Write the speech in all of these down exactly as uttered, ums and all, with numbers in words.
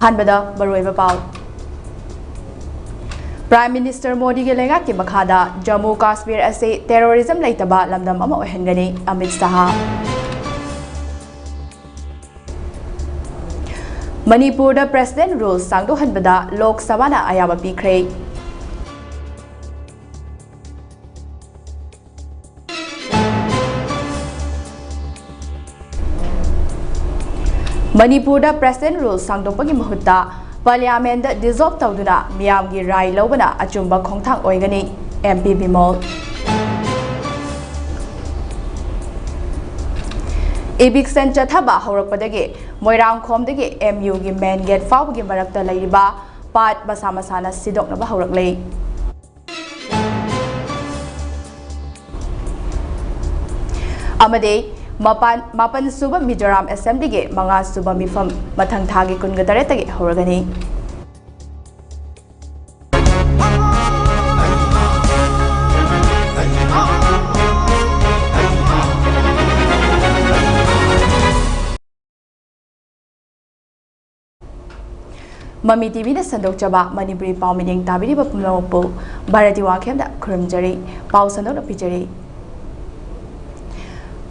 ꯑꯍꯥꯟꯕꯗ ꯃꯔꯨꯑꯣꯏꯕ ꯄꯥꯎ꯫ Prime Minister ꯃꯣꯗꯤꯒꯤ ꯂꯩꯉꯥꯛꯀꯤ ꯃꯈꯥꯗ ꯖꯝꯃꯨ ꯀꯥꯁꯃꯤꯔ ꯑꯁꯤ terrorism ꯂꯩꯇꯕ ꯂꯝꯗꯝ ꯑꯃ ꯑꯣꯏꯍꯟꯒꯅꯤ, ꯑꯃꯤꯠ ꯁꯥꯍ꯫ ꯃꯅꯤꯄꯨꯔꯗ President Rule ꯁꯥꯡꯗꯣꯛꯍꯟꯕꯗ ꯂꯣꯛ ꯁꯚꯥꯅ ꯑꯌꯥꯕ ꯄꯤꯈ꯭ꯔꯦ꯫ ꯃꯅꯤꯄꯨꯔꯗ President Rule ꯁꯥꯡꯗꯣꯛꯄꯒꯤ ꯃꯍꯨꯠꯇ Parliamentꯗ dissolve ꯇꯧꯗꯨꯅ ꯃꯤꯌꯥꯝꯒꯤ ꯔꯥꯏ ꯂꯧꯕꯅ ꯑꯆꯨꯝꯕ ꯈꯣꯡꯊꯥꯡ ꯑꯣꯏꯒꯅꯤ, MP ꯕꯤꯃꯣꯜ꯫ Eviction ꯆꯠꯊꯕ ꯍꯧꯔꯛꯄꯗꯒꯤ ꯃꯣꯏꯔꯥꯡꯈꯣꯝꯗꯒꯤ MUꯒꯤ main gate ꯐꯥꯎꯕꯒꯤ ꯃꯔꯛꯇ ꯂꯩꯔꯤꯕ ꯄꯥꯠ ꯃꯁꯥ ꯃꯁꯥꯅ ꯁꯤꯗꯣꯛꯅꯕ ꯍꯧꯔꯛꯂꯦ꯫ ꯑꯃꯗꯤ ꯃꯄꯥꯟ, ꯃꯥꯄꯟ ꯁꯨꯕ ꯃꯤꯖꯣꯔꯥꯝ Assemblyꯒꯤ ꯃꯉꯥ ꯁꯨꯕ ꯃꯤꯐꯝ ꯃꯊꯪ ꯊꯥꯒꯤ ꯀꯨꯟꯒ ꯇꯔꯦꯠꯇꯒꯤ ꯍꯧꯔꯒꯅꯤ꯫ ꯃꯃꯤ TVꯅ ꯁꯟꯗꯣꯛꯆꯕ ꯃꯅꯤꯄꯨꯔꯤ ꯄꯥꯎ ꯃꯤꯠꯌꯦꯡ ꯇꯥꯕꯤꯔꯤꯕ ꯄꯨꯝꯅꯃꯛꯄꯨ ꯚꯥꯔꯇꯤ ꯋꯥꯡꯈꯦꯝꯗ ꯈꯨꯔꯨꯝꯖꯔꯤ꯫ ꯄꯥꯎ ꯁꯟꯗꯣꯛꯅ ꯄꯤꯖꯔꯤ꯫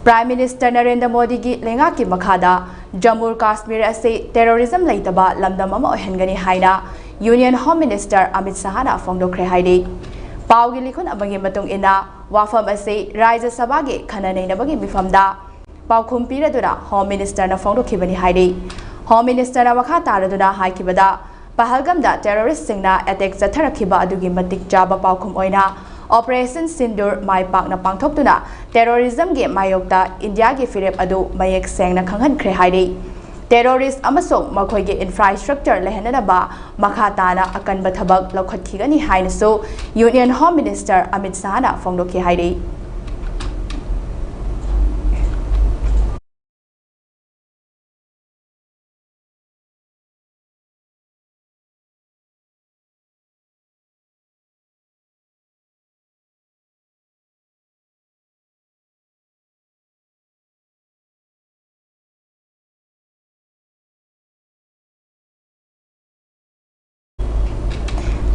Prime Minister ꯅꯔꯦꯟꯗ꯭ꯔ ꯃꯣꯗꯤꯒꯤ ꯂꯩꯉꯥꯛꯀꯤ ꯃꯈꯥꯗ ꯖꯝꯃꯨ ꯀꯥꯁꯃꯤꯔ ꯑꯁꯤ terrorism ꯂꯩꯇꯕ ꯂꯝꯗꯝ ꯑꯃ ꯑꯣꯏꯍꯟꯒꯅꯤ ꯍꯥꯏꯅ Union Home Minister ꯑꯃꯤꯠ ꯁꯍꯥꯅ ꯐꯣꯡꯗꯣꯛꯈ꯭ꯔꯦ ꯍꯥꯏꯔꯤ꯫ ꯄꯥꯎꯒꯤ ꯂꯤꯈꯨꯟ ꯑꯃꯒꯤ ꯃꯇꯨꯡ ꯏꯟꯅ, ꯋꯥꯐꯝ ꯑꯁꯤ ꯔꯥꯖ꯭ꯌ ꯁꯚꯥꯒꯤ ꯈꯟꯅ ꯅꯩꯅꯕꯒꯤ ꯃꯤꯐꯝꯗ ꯄꯥꯎꯈꯨꯝ ꯄꯤꯔꯗꯨꯅ Home Ministerꯅ ꯐꯣꯡꯗꯣꯛꯈꯤꯕꯅꯤ ꯍꯥꯏꯔꯤ꯫ Home Ministerꯅ ꯃꯈꯥ ꯇꯥꯔꯗꯨꯅ ꯍꯥꯏꯈꯤꯕꯗ, ꯄꯍꯜꯒꯝꯗ terroristꯁꯤꯡꯅ attack ꯆꯠꯊꯔꯛꯈꯤꯕ ꯑꯗꯨꯒꯤ ꯃꯇꯤꯛ ꯆꯥꯕ ꯄꯥꯎꯈꯨꯝ ꯑꯣꯏꯅ Operation Sindoor ꯃꯥꯏ ꯄꯥꯛꯅ ꯄꯥꯡꯊꯣꯛꯇꯨꯅ terrorismꯒꯤ ꯃꯥꯌꯣꯛꯇ ꯏꯟꯗꯤꯌꯥꯒꯤ ꯐꯤꯔꯦꯞ ꯑꯗꯨ ꯃꯌꯦꯛ ꯁꯦꯡꯅ ꯈꯪꯍꯟꯈ꯭ꯔꯦ ꯍꯥꯏꯔꯤ꯫ Terrorist ꯑꯃꯁꯨꯡ ꯃꯈꯣꯏꯒꯤ infrastructure ꯂꯩꯍꯟꯅꯅꯕ ꯃꯈꯥ ꯇꯥꯅ ꯑꯀꯟꯕ ꯊꯕꯛ ꯂꯧꯈꯠꯈꯤꯒꯅꯤ ꯍꯥꯏꯅꯁꯨ Union Home Minister ꯑꯃꯤꯠ ꯁꯍꯥꯅ ꯐꯣꯡꯗꯣꯛꯈꯤ ꯍꯥꯏꯔꯤ꯫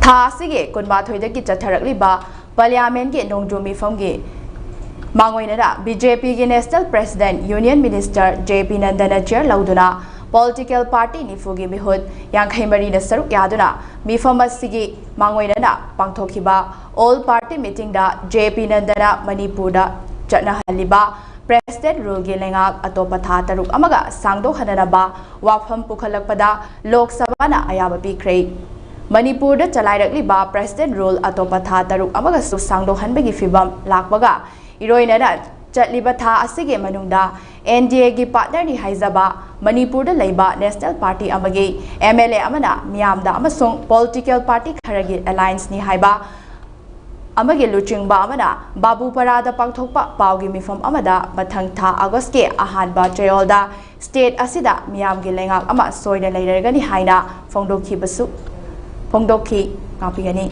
ꯊꯥ ꯑꯁꯤꯒꯤ ꯀꯨꯟꯃꯥꯊꯣꯏꯗꯒꯤ ꯆꯠꯊꯔꯛꯂꯤꯕ ꯄꯥꯔꯂꯤꯌꯥꯃꯦꯟꯒꯤ ꯅꯣꯡꯖꯨ ꯃꯤꯐꯝꯒꯤ ꯃꯥꯡꯑꯣꯏꯅꯅ ꯕꯤ ꯖꯦ ꯄꯤꯒꯤ national president union minister J P Nadda chair ꯂꯧꯗꯨꯅ ꯄꯣꯂꯤꯇꯤꯀꯦꯜ ꯄꯥꯔꯇꯤ ꯅꯤꯐꯨꯒꯤ ꯃꯤꯍꯨꯠ ꯌꯥꯡꯈꯩ ꯃꯔꯤꯅ ꯁꯔꯨꯛ ꯌꯥꯗꯨꯅ ꯃꯤꯐꯝ ꯑꯁꯤꯒꯤ ꯃꯥꯡꯑꯣꯏꯅꯅ ꯄꯥꯡꯊꯣꯛꯈꯤꯕ ꯑꯣꯜ ꯄꯥꯔꯇꯤ ꯃꯤꯇꯤꯡꯗ ꯖꯦ ꯄꯤ ꯅꯟꯗꯅ ꯃꯅꯤꯄꯨꯔꯗ ꯆꯠꯅꯍꯜꯂꯤꯕ ꯄ꯭ꯔꯦꯁꯤꯗꯦꯟꯠ ꯔꯨꯜꯒꯤ ꯂꯩꯉꯥꯛ ꯑꯇꯣꯞꯄ ꯊꯥ ꯇꯔꯨꯛ ꯑꯃꯒ ꯁꯥꯡꯗꯣꯛꯍꯟꯅꯅꯕ ꯋꯥꯐꯝ ꯄꯨꯈꯠꯂꯛꯄꯗ ꯂꯣꯛ ꯁꯚꯥꯅ ꯑꯌꯥꯕ ꯄꯤꯈ꯭ꯔꯦ꯫ ꯃꯅꯤꯄꯨꯔꯗ ꯆꯂꯥꯏꯔꯛꯂꯤꯕ ꯄ꯭ꯔꯦꯁꯤꯗꯦꯟꯠ ꯔꯨꯜ ꯑꯇꯣꯞꯄ ꯊꯥ ꯇꯔꯨꯛ ꯑꯃꯒꯁꯨ ꯁꯥꯡꯗꯣꯛꯍꯟꯕꯒꯤ ꯐꯤꯚꯝ ꯂꯥꯛꯄꯒ ꯏꯔꯣꯏꯅꯅ ꯆꯠꯂꯤꯕ ꯊꯥ ꯑꯁꯤꯒꯤ ꯃꯅꯨꯡꯗ ꯑꯦꯟ ꯗꯤ ꯑꯦꯒꯤ ꯄꯥꯔꯠꯅꯔꯅꯤ ꯍꯥꯏꯖꯕ ꯃꯅꯤꯄꯨꯔꯗ ꯂꯩꯕ ꯅꯦꯁꯅꯦꯜ ꯄꯥꯔꯇꯤ ꯑꯃꯒꯤ ꯑꯦꯝ ꯑꯦꯜ ꯑꯦ ꯑꯃꯅ ꯃꯤꯌꯥꯝꯗ ꯑꯃꯁꯨꯡ ꯄꯣꯂꯤꯇꯤꯀꯦꯜ ꯄꯥꯔꯇꯤ ꯈꯔꯒꯤ ꯑꯦꯂꯥꯏꯟꯁꯅꯤ ꯍꯥꯏꯕ ꯑꯃꯒꯤ ꯂꯨꯆꯤꯡꯕ ꯑꯃꯅ ꯕꯥꯕꯨꯄꯥꯔꯥꯗ ꯄꯥꯡꯊꯣꯛꯄ ꯄꯥꯎꯒꯤ ꯃꯤꯐꯝ ꯑꯃꯗ ꯃꯊꯪ ꯊꯥ ꯑꯥꯒꯁꯀꯤ ꯑꯍꯥꯟꯕ ꯆꯌꯣꯜꯗ ꯁ꯭ꯇꯦꯠ ꯑꯁꯤꯗ ꯃꯤꯌꯥꯝꯒꯤ ꯂꯩꯉꯥꯛ ꯑꯃ ꯁꯣꯏꯗꯅ ꯂꯩꯔꯒꯅꯤ ꯍꯥꯏꯅ ꯐꯣꯡꯗꯣꯛꯈꯤꯕꯁꯨ ꯐꯣꯡꯗꯣꯛꯈꯤ꯫ ꯉꯥꯛꯄꯤꯒꯅꯤ꯫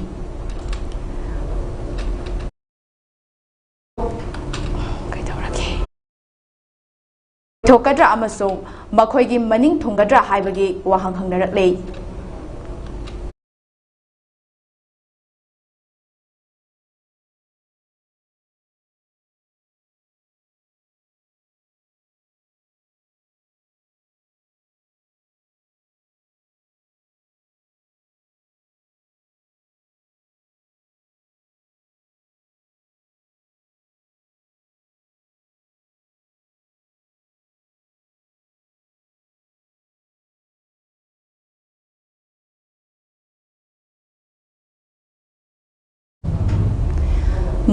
ꯀꯩꯗꯧꯔꯒꯦ? ꯊꯣꯛꯀꯗ꯭ꯔꯥ ꯑꯃꯁꯨꯡ ꯃꯈꯣꯏꯒꯤ ꯃꯅꯤꯡ ꯊꯨꯡꯒꯗ꯭ꯔꯥ ꯍꯥꯏꯕꯒꯤ ꯋꯥꯍꯪ ꯍꯪꯅꯔꯛꯂꯤ꯫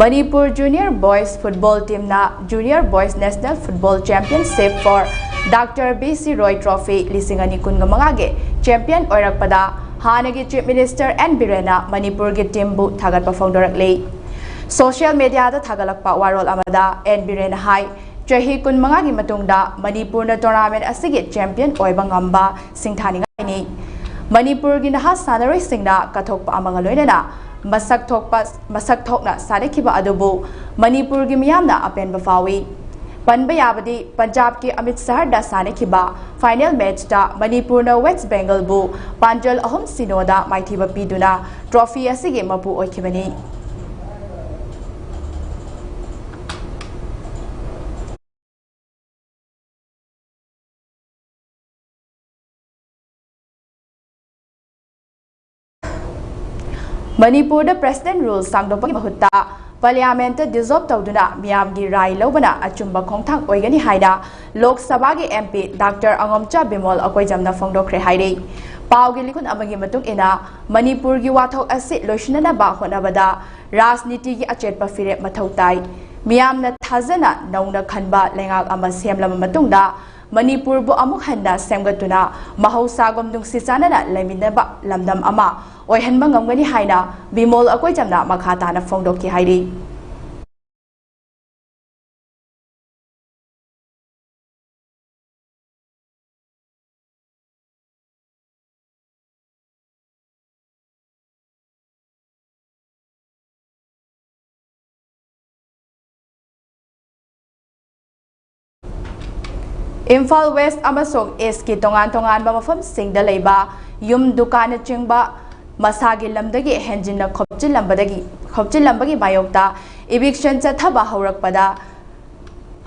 Manipur Junior Boys Football Teamꯅ Junior Boys National Football Championship for Doctor B C Roy Trophy ꯂꯤꯁꯤꯡ ꯑꯅꯤ ꯀꯨꯟꯃꯉꯥꯒꯤ champion ꯑꯣꯏꯔꯛꯄꯗ ꯍꯥꯟꯅꯒꯤ Chief Minister ꯑꯦꯟ ꯕꯤꯔꯦꯟꯅ ꯃꯅꯤꯄꯨꯔꯒꯤ teamꯕꯨ ꯊꯥꯒꯠꯄ ꯐꯣꯡꯗꯣꯔꯛꯂꯤ꯫ Social mediaꯗ ꯊꯥꯒꯠꯂꯛꯄ ꯋꯥꯔꯣꯜ ꯑꯃꯗ ꯑꯦꯟ ꯕꯤꯔꯦꯟꯅ ꯍꯥꯏ, ꯆꯍꯤ ꯀꯨꯟꯃꯉꯥꯒꯤ ꯃꯇꯨꯡꯗ ꯃꯅꯤꯄꯨꯔꯅ tournamentꯑꯁꯤꯒꯤ champion ꯑꯣꯏꯕ ꯉꯝꯕ ꯁꯤꯡꯊꯥꯅꯤꯡꯉꯥꯏꯅꯤ꯫ ꯃꯅꯤꯄꯨꯔꯒꯤ ꯅꯍꯥ ꯁꯥꯟꯅꯔꯣꯏꯁꯤꯡꯅ ꯀꯠꯊꯣꯛꯄ ꯑꯃꯒ ꯂꯣꯏꯅꯅ ꯃꯁꯛ ꯊꯣꯛꯄ, ꯃꯁꯛ ꯊꯣꯛꯅ ꯁꯥꯟꯅꯈꯤꯕ ꯑꯗꯨꯕꯨ ꯃꯅꯤꯄꯨꯔꯒꯤ ꯃꯤꯌꯥꯝꯅ ꯑꯄꯦꯟꯕ ꯐꯥꯎꯏ꯫ ꯄꯟꯕ ꯌꯥꯕꯗꯤ ꯄꯟꯖꯥꯕꯀꯤ ꯑꯃ꯭ꯔꯤꯠꯁꯔꯗ ꯁꯥꯟꯅꯈꯤꯕ ꯐꯥꯏꯅꯦꯜ ꯃꯦꯆꯇ ꯃꯅꯤꯄꯨꯔꯅ ꯋꯦꯁ꯭ꯠ ꯕꯦꯡꯒꯜꯕꯨ ꯄꯥꯟꯖꯜ ꯑꯍꯨꯝ ꯁꯤꯅꯣꯗ ꯃꯥꯏꯊꯤꯕ ꯄꯤꯗꯨꯅ ꯇ꯭ꯔꯣꯐꯤ ꯑꯁꯤꯒꯤ ꯃꯄꯨ ꯑꯣꯏꯈꯤꯕꯅꯤ꯫ ꯃꯅꯤꯄꯨꯔꯗ President Rule ꯁꯥꯡꯗꯣꯛꯄꯒꯤ ꯃꯍꯨꯠꯇ Parliament dissolve ꯇꯧꯗꯨꯅ ꯃꯤꯌꯥꯝꯒꯤ ꯔꯥꯏ ꯂꯧꯕꯅ ꯑꯆꯨꯝꯕ ꯈꯣꯡꯊꯥꯡ ꯑꯣꯏꯒꯅꯤ ꯍꯥꯏꯅ ꯂꯣꯛ ꯁꯚꯥꯒꯤ MP Doctor ꯑꯉꯣꯝꯆꯥ ꯕꯤꯃꯣꯜ ꯑꯀꯣꯏꯖꯝꯅ ꯐꯣꯡꯗꯣꯛꯈ꯭ꯔꯦ ꯍꯥꯏꯔꯤ꯫ ꯄꯥꯎꯒꯤ ꯂꯤꯈꯨꯟ ꯑꯃꯒꯤ ꯃꯇꯨꯡ ꯏꯟꯅ, ꯃꯅꯤꯄꯨꯔꯒꯤ ꯋꯥꯊꯣꯛ ꯑꯁꯤ ꯂꯣꯏꯁꯤꯟꯅꯅꯕ ꯍꯣꯠꯅꯕꯗ ꯔꯥꯖꯅꯤꯇꯤꯒꯤ ꯑꯆꯦꯠꯄ ꯐꯤꯔꯦꯞ ꯃꯊꯧ ꯇꯥꯏ꯫ ꯃꯤꯌꯥꯝꯅ ꯊꯥꯖꯅ ꯅꯧꯅ ꯈꯟꯕ ꯂꯩꯉꯥꯛ ꯑꯃ ꯁꯦꯝꯂꯕ ꯃꯇꯨꯡꯗ, ꯃꯅꯤꯄꯨꯔꯕꯨ ꯑꯃꯨꯛ ꯍꯟꯅ ꯁꯦꯝꯒꯠꯇꯨꯅ ꯃꯍꯧꯁꯥꯒꯨꯝ ꯅꯨꯡꯁꯤ ꯆꯥꯟꯅꯅ ꯂꯩꯃꯤꯟꯅꯕ ꯂꯝꯗꯝ ꯑꯃ ꯑꯣꯏꯍꯟꯕ ꯉꯝꯒꯅꯤ ꯍꯥꯏꯅ ꯕꯤꯃꯣꯜ ꯑꯀꯣꯏꯖꯝꯅ ꯃꯈꯥ ꯇꯥꯅ ꯐꯣꯡꯗꯣꯛꯈꯤ ꯍꯥꯏꯔꯤ꯫ ꯏꯝꯐꯥꯜ ꯋꯦꯁ꯭ꯠ ꯑꯃꯁꯨꯡ ꯏꯁ꯭ꯠꯀꯤ ꯇꯣꯉꯥꯟ ꯇꯣꯉꯥꯟꯕ ꯃꯐꯝꯁꯤꯡꯗ ꯂꯩꯕ ꯌꯨꯝ, ꯗꯨꯀꯥꯟꯅꯆꯤꯡꯕ ꯃꯁꯥꯒꯤ ꯂꯝꯗꯒꯤ ꯍꯦꯟꯖꯤꯟꯅ ꯈꯣꯞꯆꯤꯜꯂꯝꯕꯗꯒꯤ, ꯈꯣꯞꯆꯤꯜꯂꯝꯕꯒꯤ ꯃꯥꯌꯣꯛꯇ eviction ꯆꯠꯊꯕ ꯍꯧꯔꯛꯄꯗ,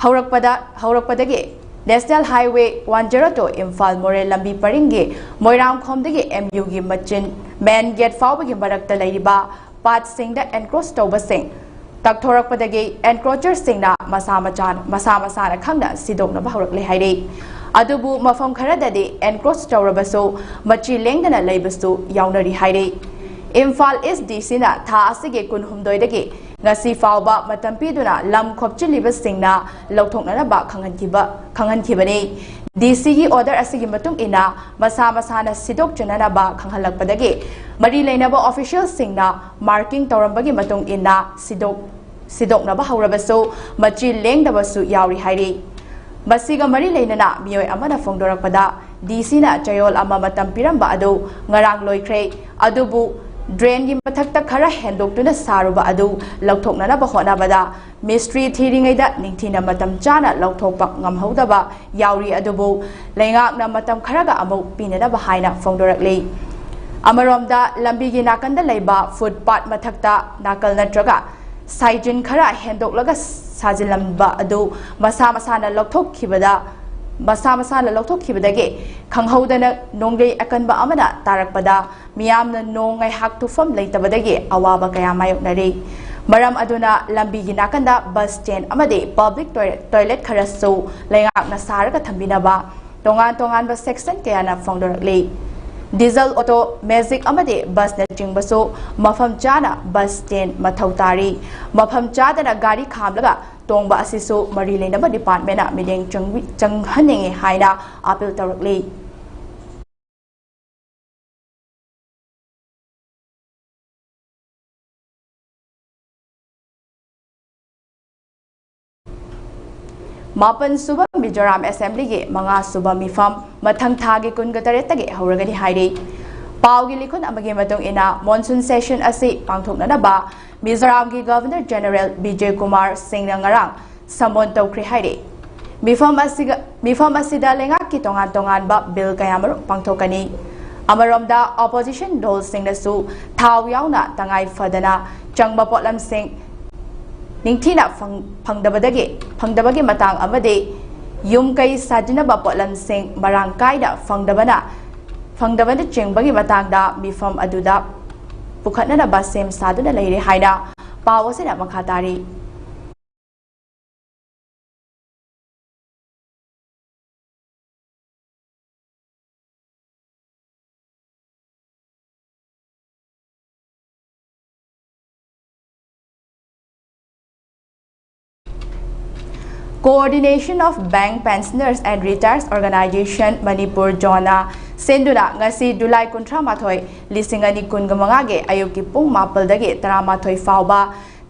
ꯍꯧꯔꯛꯄꯗ, ꯍꯧꯔꯛꯄꯗꯒꯤ National Highway one zero two Imphal ꯃꯣꯔꯦ ꯂꯝꯕꯤ ꯄꯔꯤꯡꯒꯤ ꯃꯣꯏꯔꯥꯡꯈꯣꯝꯗꯒꯤ MUꯒꯤ ꯃꯆꯤꯟ main gate ꯐꯥꯎꯕꯒꯤ ꯃꯔꯛꯇ ꯂꯩꯔꯤꯕ pathꯁꯤꯡꯗ encroach ꯇꯧꯕꯁꯤꯡ ꯇꯛꯊꯣꯔꯛꯄꯗꯒꯤ encroacherꯁꯤꯡꯅ ꯃꯁꯥ ꯃꯆꯥ-, ꯃꯁꯥ ꯃꯁꯥꯅ ꯈꯪꯅ ꯁꯤꯗꯣꯛꯅꯕ ꯍꯧꯔꯛꯂꯦ ꯍꯥꯏꯔꯤ꯫ ꯑꯗꯨꯕꯨ ꯃꯐꯝ ꯈꯔꯗꯗꯤ encroach ꯇꯧꯔꯕꯁꯨ ꯃꯆꯤ ꯂꯦꯡꯗꯅ ꯂꯩꯕꯁꯨ ꯌꯥꯎꯅꯔꯤ ꯍꯥꯏꯔꯤ꯫ ꯏꯝꯐꯥꯜ East DCꯅ ꯊꯥ ꯑꯁꯤꯒꯤ ꯀꯨꯟꯍꯨꯝꯗꯣꯏꯗꯒꯤ ꯉꯁꯤ ꯐꯥꯎꯕ ꯃꯇꯝ ꯄꯤꯗꯨꯅ ꯂꯝ ꯈꯣꯞꯆꯤꯜꯂꯤꯕꯁꯤꯡꯅ ꯂꯧꯊꯣꯛꯅꯅꯕ ꯈꯪꯍꯟꯈꯤꯕ, ꯈꯪꯍꯟꯈꯤꯕꯅꯤ꯫ DCꯒꯤ order ꯑꯁꯤꯒꯤ ꯃꯇꯨꯡ ꯏꯟꯅ ꯃꯁꯥ ꯃꯁꯥꯅ ꯁꯤꯗꯣꯛꯆꯅꯅꯕ ꯈꯪꯍꯜꯂꯛꯄꯗꯒꯤ ꯃꯔꯤ ꯂꯩꯅꯕ officialꯁꯤꯡꯅ marking ꯇꯧꯔꯝꯕꯒꯤ ꯃꯇꯨꯡ ꯏꯟꯅ ꯁꯤꯗꯣꯛ-, ꯁꯤꯗꯣꯛꯅꯕ ꯍꯧꯔꯕꯁꯨ ꯃꯆꯤ ꯂꯦꯡꯗꯕꯁꯨ ꯌꯥꯎꯔꯤ ꯍꯥꯏꯔꯤ꯫ ꯃꯁꯤꯒ ꯃꯔꯤ ꯂꯩꯅꯅ ꯃꯤꯑꯣꯏ ꯑꯃꯅ ꯐꯣꯡꯗꯣꯔꯛꯄꯗ, DCꯅ ꯆꯌꯣꯜ ꯑꯃ ꯃꯇꯝ ꯄꯤꯔꯝꯕ ꯑꯗꯨ ꯉꯔꯥꯡ ꯂꯣꯏꯈ꯭ꯔꯦ꯫ ꯑꯗꯨꯕꯨ ꯗ꯭ꯔꯦꯟꯒꯤ ꯃꯊꯛꯇ ꯈꯔ ꯍꯦꯟꯗꯣꯛꯇꯨꯅ ꯁꯥꯔꯨꯕ ꯑꯗꯨ ꯂꯧꯊꯣꯛꯅꯅꯕ ꯍꯣꯠꯅꯕꯗ ꯃꯤꯁꯇ꯭ꯔꯤ ꯊꯤꯔꯤꯉꯩꯗ ꯅꯤꯡꯊꯤꯅ ꯃꯇꯝ ꯆꯥꯅ ꯂꯧꯊꯣꯛꯄ ꯉꯝꯍꯧꯗꯕ ꯌꯥꯎꯔꯤ꯫ ꯑꯗꯨꯕꯨ ꯂꯩꯉꯥꯛꯅ ꯃꯇꯝ ꯈꯔꯒ ꯑꯃꯨꯛ ꯄꯤꯅꯅꯕ ꯍꯥꯏꯅ ꯐꯣꯡꯗꯣꯔꯛꯂꯤ꯫ ꯑꯃꯔꯣꯝꯗ, ꯂꯝꯕꯤꯒꯤ ꯅꯥꯀꯟꯗ ꯂꯩꯕ ꯐꯨꯠꯄꯥꯠ ꯃꯊꯛꯇ ꯅꯥꯀꯜ ꯅꯠꯇ꯭ꯔꯒ ꯁꯥꯏꯖꯤꯟ ꯈꯔ ꯍꯦꯟꯗꯣꯛꯂꯒ ꯁꯥꯖꯤꯜꯂꯝꯕ ꯑꯗꯨ ꯃꯁꯥ ꯃꯁꯥꯅ ꯂꯧꯊꯣꯛꯈꯤꯕꯗ, ꯃꯁꯥ ꯃꯁꯥꯅ ꯂꯧꯊꯣꯛꯈꯤꯕꯗꯒꯤ ꯈꯪꯍꯧꯗꯅ ꯅꯣꯡꯂꯩ ꯑꯀꯟꯕ ꯑꯃꯅ ꯇꯥꯔꯛꯄꯗ ꯃꯤꯌꯥꯝꯅ ꯅꯣꯡ ꯉꯥꯏꯍꯥꯛ ꯇꯨꯐꯝ ꯂꯩꯇꯕꯗꯒꯤ ꯑꯋꯥꯕ ꯀꯌꯥ ꯃꯥꯌꯣꯛꯅꯔꯤ꯫ ꯃꯔꯝ ꯑꯗꯨꯅ ꯂꯝꯕꯤꯒꯤ ꯅꯥꯀꯟꯗ ꯕꯁ ꯁ꯭ꯇꯦꯟ ꯑꯃꯗꯤ ꯄꯕ꯭ꯂꯤꯛ ꯇꯣꯏꯂꯦꯠ, ꯇꯣꯏꯂꯦꯠ ꯈꯔꯁꯨ ꯂꯩꯉꯥꯛꯅ ꯁꯥꯔꯒ ꯊꯝꯕꯤꯅꯕ, ꯇꯣꯉꯥꯟ ꯇꯣꯉꯥꯟꯕ ꯁꯦꯛꯁꯟ ꯀꯌꯥꯅ ꯐꯣꯡꯗꯣꯔꯛꯂꯤ꯫ ꯗꯤꯖꯜ ꯑꯣꯇꯣ, ꯃꯦꯖꯤꯛ ꯑꯃꯗꯤ ꯕꯁꯅꯆꯤꯡꯕꯁꯨ ꯃꯐꯝ ꯆꯥꯅ ꯕꯁ ꯁ꯭ꯇꯦꯟ ꯃꯊꯧ ꯇꯥꯔꯤ꯫ ꯃꯐꯝ ꯆꯥꯗꯅ ꯒꯥꯔꯤ ꯈꯥꯝꯂꯒ ꯇꯣꯡꯕ ꯑꯁꯤꯁꯨ ꯃꯔꯤ ꯂꯩꯅꯕ ꯗꯤꯄꯥꯔꯠꯃꯦꯟꯅ ꯃꯤꯠꯌꯦꯡ ꯆꯪꯕꯤ-, ꯆꯪꯍꯟꯅꯤꯡꯏ ꯍꯥꯏꯅ ꯑꯥꯄꯤꯜ ꯇꯧꯔꯛꯂꯤ꯫ ꯃꯥꯄꯟ ꯁꯨꯕ ꯃꯤꯖꯣꯔꯥꯝ ꯑꯦꯁꯦꯝꯕ꯭ꯂꯤꯒꯤ ꯃꯉꯥ ꯁꯨꯕ ꯃꯤꯐꯝ ꯃꯊꯪ ꯊꯥꯒꯤ ꯀꯨꯟꯒ ꯇꯔꯦꯠꯇꯒꯤ ꯍꯧꯔꯒꯅꯤ ꯍꯥꯏꯔꯤ꯫ ꯄꯥꯎꯒꯤ ꯂꯤꯈꯨꯟ ꯑꯃꯒꯤ ꯃꯇꯨꯡ ꯏꯟꯅ, ꯃꯣꯟꯁꯨꯟ ꯁꯦꯁꯟ ꯑꯁꯤ ꯄꯥꯡꯊꯣꯛꯅꯅꯕ ꯃꯤꯖꯣꯔꯥꯝꯒꯤ ꯒꯚꯔꯅꯔ ꯖꯦꯅꯔꯦꯜ ꯕꯤꯖꯦ ꯀꯨꯃꯥꯔ ꯁꯤꯡꯅ ꯉꯔꯥꯡ ꯁꯃꯣꯟ ꯇꯧꯈ꯭ꯔꯦ ꯍꯥꯏꯔꯤ꯫ ꯃꯤꯐꯝ ꯑꯁꯤꯒ, ꯃꯤꯐꯝ ꯑꯁꯤꯗ ꯂꯩꯉꯥꯛꯀꯤ ꯇꯣꯉꯥꯟ ꯇꯣꯉꯥꯟꯕ ꯕꯤꯜ ꯀꯌꯥꯃꯔꯨꯝ ꯄꯥꯡꯊꯣꯛꯀꯅꯤ꯫ ꯑꯃꯔꯣꯝꯗ, ꯑꯣꯄꯣꯖꯤꯁꯟ ꯗꯜꯁꯤꯡꯅꯁꯨ ꯊꯥꯎ ꯌꯥꯎꯅ ꯇꯉꯥꯏ ꯐꯗꯅ ꯆꯪꯕ ꯄꯣꯠꯂꯝꯁꯤꯡ ꯅꯤꯡꯊꯤꯅ ꯐꯪ-, ꯐꯪꯗꯕꯗꯒꯤ, ꯐꯪꯗꯕꯒꯤ ꯃꯇꯥꯡ ꯑꯃꯗꯤ ꯌꯨꯝ ꯀꯩ ꯁꯥꯖꯤꯟꯅꯕ ꯄꯣꯠꯂꯝꯁꯤꯡ ꯃꯔꯥꯡ ꯀꯥꯏꯅ ꯐꯪꯗꯕꯅ, ꯐꯪꯗꯕꯅꯆꯤꯡꯕꯒꯤ ꯃꯇꯥꯡꯗ ꯃꯤꯐꯝ ꯑꯗꯨꯗ ꯄꯨꯈꯠꯅꯅꯕ ꯁꯦꯝ ꯁꯥꯗꯨꯅ ꯂꯩꯔꯦ ꯍꯥꯏꯅ ꯄꯥꯎ ꯑꯁꯤꯅ ꯃꯈꯥ ꯇꯥꯔꯤ꯫ Coordination of Bank Pensioners and Retirees Organization Manipur Zone ꯅ ꯁꯤꯟꯗꯨꯅ ꯉꯁꯤ ꯖꯨꯂꯥꯏ ꯀꯨꯟꯊ꯭ꯔꯥ ꯃꯥꯊꯣꯏ, ꯂꯤꯁꯤꯡ ꯑꯅꯤ ꯀꯨꯟꯒ ꯃꯉꯥꯒꯤ ꯑꯌꯨꯛꯀꯤ ꯄꯨꯡ ꯃꯥꯄꯜꯗꯒꯤ ꯇꯔꯥꯃꯥꯊꯣꯏ ꯐꯥꯎꯕ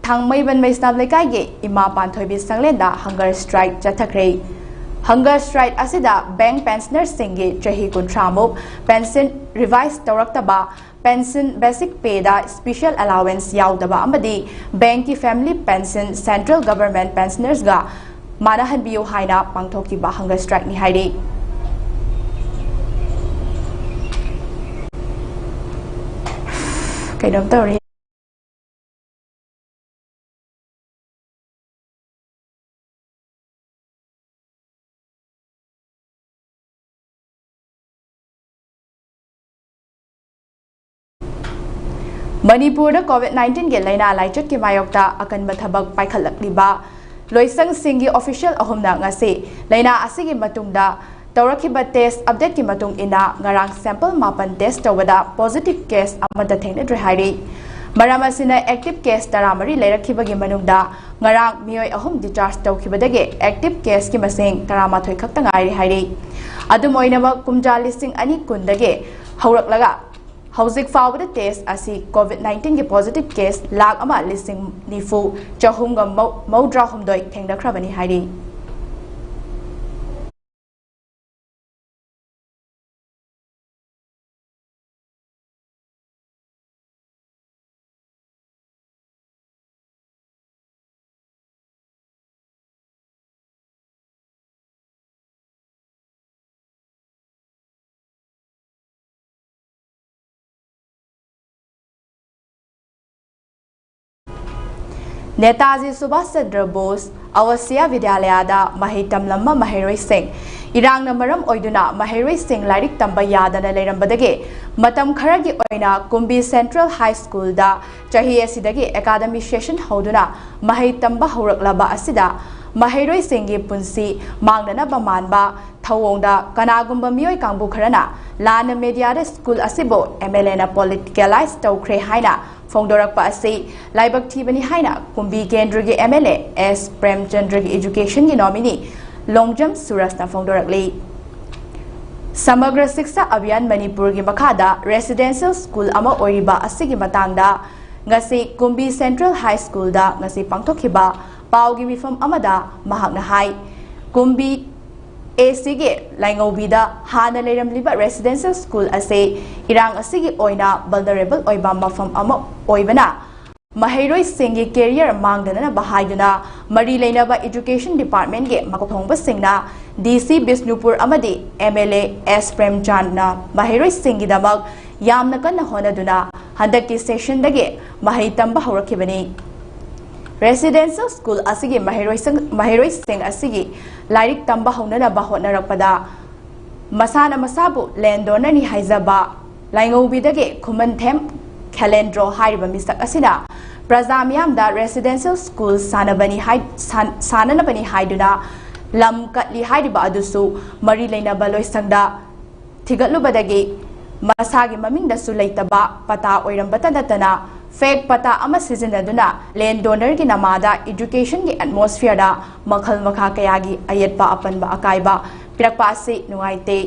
ꯊꯥꯡꯃꯩꯕꯟ ꯃꯩꯁꯅꯥꯝ ꯂꯩꯀꯥꯏꯒꯤ ꯏꯃꯥ ꯄꯥꯟꯊꯣꯏꯕꯤ ꯁꯪꯂꯦꯟꯗ hunger strike ꯆꯠꯊꯈ꯭ꯔꯦ꯫ Hunger strike ꯑꯁꯤꯗ bank pensionerꯁꯤꯡꯒꯤ ꯆꯍꯤ ꯀꯨꯟꯊ꯭ꯔꯥ ꯃꯨꯛ pension revise ꯇꯧꯔꯛꯇꯕ, pension basic payꯗ special allowance ꯌꯥꯎꯗꯕ ꯑꯃꯗꯤ bankꯀꯤ family pension central government pensionersꯒ ꯃꯥꯟꯅꯍꯟꯕꯤꯌꯨ ꯍꯥꯏꯅ ꯄꯥꯡꯊꯣꯛꯈꯤꯕ hunger strikeꯅꯤ ꯍꯥꯏꯔꯤ꯫ ꯀꯩꯅꯣꯝ ꯇꯧꯔꯦ꯫ ꯃꯅꯤꯄꯨꯔꯗ COVID nineteenꯒꯤ ꯂꯥꯏꯅꯥ ꯂꯥꯏꯆꯠꯀꯤ ꯃꯥꯌꯣꯛꯇ ꯑꯀꯟꯕ ꯊꯕꯛ ꯄꯥꯏꯈꯠꯂꯛꯂꯤꯕ ꯂꯣꯏꯁꯪꯁꯤꯡꯒꯤ official ꯑꯍꯨꯝꯅ ꯉꯁꯤ ꯂꯥꯏꯅꯥ ꯑꯁꯤꯒꯤ ꯃꯇꯨꯡꯗ ꯇꯧꯔꯛꯈꯤꯕ test updateꯀꯤ ꯃꯇꯨꯡ ꯏꯟꯅ ꯉꯔꯥꯡ sample ꯃꯥꯄꯟ test ꯇꯧꯕꯗ positive case ꯑꯃꯠꯇ ꯊꯦꯡꯅꯗ꯭ꯔꯦ ꯍꯥꯏꯔꯤ꯫ ꯃꯔꯝ ꯑꯁꯤꯅ active case ꯇꯔꯥꯃꯔꯤ ꯂꯩꯔꯛꯈꯤꯕꯒꯤ ꯃꯅꯨꯡꯗ ꯉꯔꯥꯡ ꯃꯤꯑꯣꯏ ꯑꯍꯨꯝ discharge ꯇꯧꯈꯤꯕꯗꯒꯤ active caseꯀꯤ ꯃꯁꯤꯡ ꯇꯔꯥꯃꯥꯊꯣꯏ ꯈꯛꯇ ꯉꯥꯏꯔꯤ ꯍꯥꯏꯔꯤ꯫ ꯑꯗꯨꯝ ꯑꯣꯏꯅꯃꯛ, ꯀꯨꯝꯖꯥ ꯂꯤꯁꯤꯡ ꯑꯅꯤ ꯀꯨꯟꯗꯒꯤ ꯍꯧꯔꯛꯂꯒ ꯍꯧꯖꯤꯛ ꯐꯥꯎꯕꯗ test ꯑꯁꯤ COVID nineteenꯒꯤ positive case ꯂꯥꯈ ꯑꯃ ꯂꯤꯁꯤꯡ ꯅꯤꯐꯨ ꯆꯍꯨꯝꯒ ꯃꯧꯗ꯭ꯔꯥ ꯍꯨꯝꯗꯣꯏ ꯊꯦꯡꯅꯈ꯭ꯔꯕꯅꯤ ꯍꯥꯏꯔꯤ꯫ ꯅꯦꯇꯥꯖꯤ ꯁꯨꯚꯥꯁ ꯆꯟꯗ꯭ꯔ ꯕꯣꯁ ꯑꯋꯁꯤꯌꯥ ꯕꯤꯗ꯭ꯌꯥꯂꯌꯥꯗ ꯃꯍꯩ ꯇꯝꯂꯝꯕ ꯃꯍꯩꯔꯣꯏꯁꯤꯡ ꯏꯔꯥꯡꯅ ꯃꯔꯝ ꯑꯣꯏꯗꯨꯅ ꯃꯍꯩꯔꯣꯏꯁꯤꯡ ꯂꯥꯏꯔꯤꯛ ꯇꯝꯕ ꯌꯥꯗꯅ ꯂꯩꯔꯝꯕꯗꯒꯤ ꯃꯇꯝ ꯈꯔꯒꯤ ꯑꯣꯏꯅ ꯀꯨꯝꯕꯤ Central High Schoolꯗ ꯆꯍꯤ ꯑꯁꯤꯗꯒꯤ academy session ꯍꯧꯗꯨꯅ ꯃꯍꯩ ꯇꯝꯕ ꯍꯧꯔꯛꯂꯕ ꯑꯁꯤꯗ ꯃꯍꯩꯔꯣꯏꯁꯤꯡꯒꯤ ꯄꯨꯟꯁꯤ ꯃꯥꯡꯅꯅꯕ ꯃꯥꯟꯕ ꯊꯧꯑꯣꯡꯗ ꯀꯅꯥꯒꯨꯝꯕ ꯃꯤꯑꯣꯏ ꯀꯥꯡꯕꯨ ꯈꯔꯅ ꯂꯥꯟꯅ mediaꯗ school ꯑꯁꯤꯕꯨ MLAꯅ politicalize ꯇꯧꯈ꯭ꯔꯦ ꯍꯥꯏꯅ ꯐꯣꯡꯗꯣꯔꯛꯄ ꯑꯁꯤ ꯂꯥꯏꯕꯛ ꯊꯤꯕꯅꯤ ꯍꯥꯏꯅ ꯀꯨꯝꯕꯤ ꯀꯦꯟꯗ꯭ꯔꯒꯤ MLA ꯑꯦꯁ ꯄ꯭ꯔꯦꯝꯆꯟꯗ꯭ꯔꯒꯤ educationꯒꯤ nominee ꯂꯣꯡꯖꯝ ꯁꯨꯔꯖꯅ ꯐꯣꯡꯗꯣꯔꯛꯂꯤ꯫ ꯁꯃꯒ꯭ꯔ ꯁꯤꯛꯁꯥ ꯑꯚꯤꯌꯥꯟ ꯃꯅꯤꯄꯨꯔꯒꯤ ꯃꯈꯥꯗ residential school ꯑꯃ ꯑꯣꯏꯔꯤꯕ ꯑꯁꯤꯒꯤ ꯃꯇꯥꯡꯗ ꯉꯁꯤ ꯀꯨꯝꯕꯤ Central High Schoolꯗ ꯉꯁꯤ ꯄꯥꯡꯊꯣꯛꯈꯤꯕ ꯄꯥꯎꯒꯤ ꯃꯤꯐꯝ ꯑꯃꯗ ꯃꯍꯥꯛꯅ ꯍꯥꯏ, ꯀꯨꯝꯕꯤ ꯑꯦꯁꯤꯒꯤ ꯂꯥꯏꯉꯧꯕꯤꯗ ꯍꯥꯟꯅ ꯂꯩꯔꯝꯂꯤꯕ residential school ꯑꯁꯤ ꯏꯔꯥꯡ ꯑꯁꯤꯒꯤ ꯑꯣꯏꯅ vulnerable ꯑꯣꯏꯕ ꯃꯐꯝ ꯑꯃ ꯑꯣꯏꯕꯅ, ꯃꯍꯩꯔꯣꯏꯁꯤꯡꯒꯤ career ꯃꯥꯡꯗꯅꯅꯕ ꯍꯥꯏꯗꯨꯅ ꯃꯔꯤ ꯂꯩꯅꯕ education departmentꯀꯤ ꯃꯀꯣꯛ ꯊꯣꯡꯕꯁꯤꯡꯅ DC ꯕꯤꯁꯅꯨꯄꯨꯔ ꯑꯃꯗꯤ MLA ꯑꯦꯁ ꯄ꯭ꯔꯦꯝꯆꯥꯟꯗꯅ ꯃꯍꯩꯔꯣꯏꯁꯤꯡꯒꯤꯗꯃꯛ ꯌꯥꯝꯅ ꯀꯟꯅ ꯍꯣꯠꯅꯗꯨꯅ ꯍꯟꯗꯛꯀꯤ sessionꯗꯒꯤ ꯃꯍꯩ ꯇꯝꯕ ꯍꯧꯔꯛꯈꯤꯕꯅꯤ꯫ Residential school ꯑꯁꯤꯒꯤ ꯃꯍꯩꯔꯣꯏꯁꯤꯡ, ꯃꯍꯩꯔꯣꯏꯁꯤꯡ ꯑꯁꯤꯒꯤ ꯂꯥꯏꯔꯤꯛ ꯇꯝꯕ ꯍꯧꯅꯅꯕ ꯍꯣꯠꯅꯔꯛꯄꯗ ꯃꯁꯥꯅ ꯃꯁꯥꯕꯨ land donorꯅꯤ ꯍꯥꯏꯖꯕ ꯂꯥꯏꯉꯧꯕꯤꯗꯒꯤ ꯈꯨꯃꯟꯊꯦꯝ ꯈꯦꯂꯦꯟꯗ꯭ꯔꯣ ꯍꯥꯏꯔꯤꯕ ꯃꯤꯁꯛ ꯑꯁꯤꯅ ꯄ꯭ꯔꯖꯥ ꯃꯤꯌꯥꯝꯗ residential school ꯁꯥꯟꯅꯕꯅꯤ ꯍꯥꯏ-, ꯁꯥꯟ-, ꯁꯥꯟꯅꯅꯕꯅꯤ ꯍꯥꯏꯗꯨꯅ ꯂꯝ ꯀꯠꯂꯤ ꯍꯥꯏꯔꯤꯕ ꯑꯗꯨꯁꯨ ꯃꯔꯤ ꯂꯩꯅꯕ ꯂꯣꯏꯁꯪꯗ ꯊꯤꯒꯠꯂꯨꯕꯗꯒꯤ ꯃꯁꯥꯒꯤ ꯃꯃꯤꯡꯗꯁꯨ ꯂꯩꯇꯕ ꯄꯇꯥ ꯑꯣꯏꯔꯝꯕꯇ ꯅꯠꯇꯅ fake ꯄꯇꯥ ꯑꯃ ꯁꯤꯖꯤꯟꯅꯗꯨꯅ land donorꯒꯤ ꯅꯃꯥꯗ educationꯒꯤ atmosphereꯗ ꯃꯈꯜ ꯃꯈꯥ ꯀꯌꯥꯒꯤ ꯑꯌꯦꯠꯄ ꯑꯄꯟꯕ ꯑꯀꯥꯏꯕ ꯄꯤꯔꯛꯄ ꯑꯁꯤ ꯅꯨꯡꯉꯥꯏꯇꯦ꯫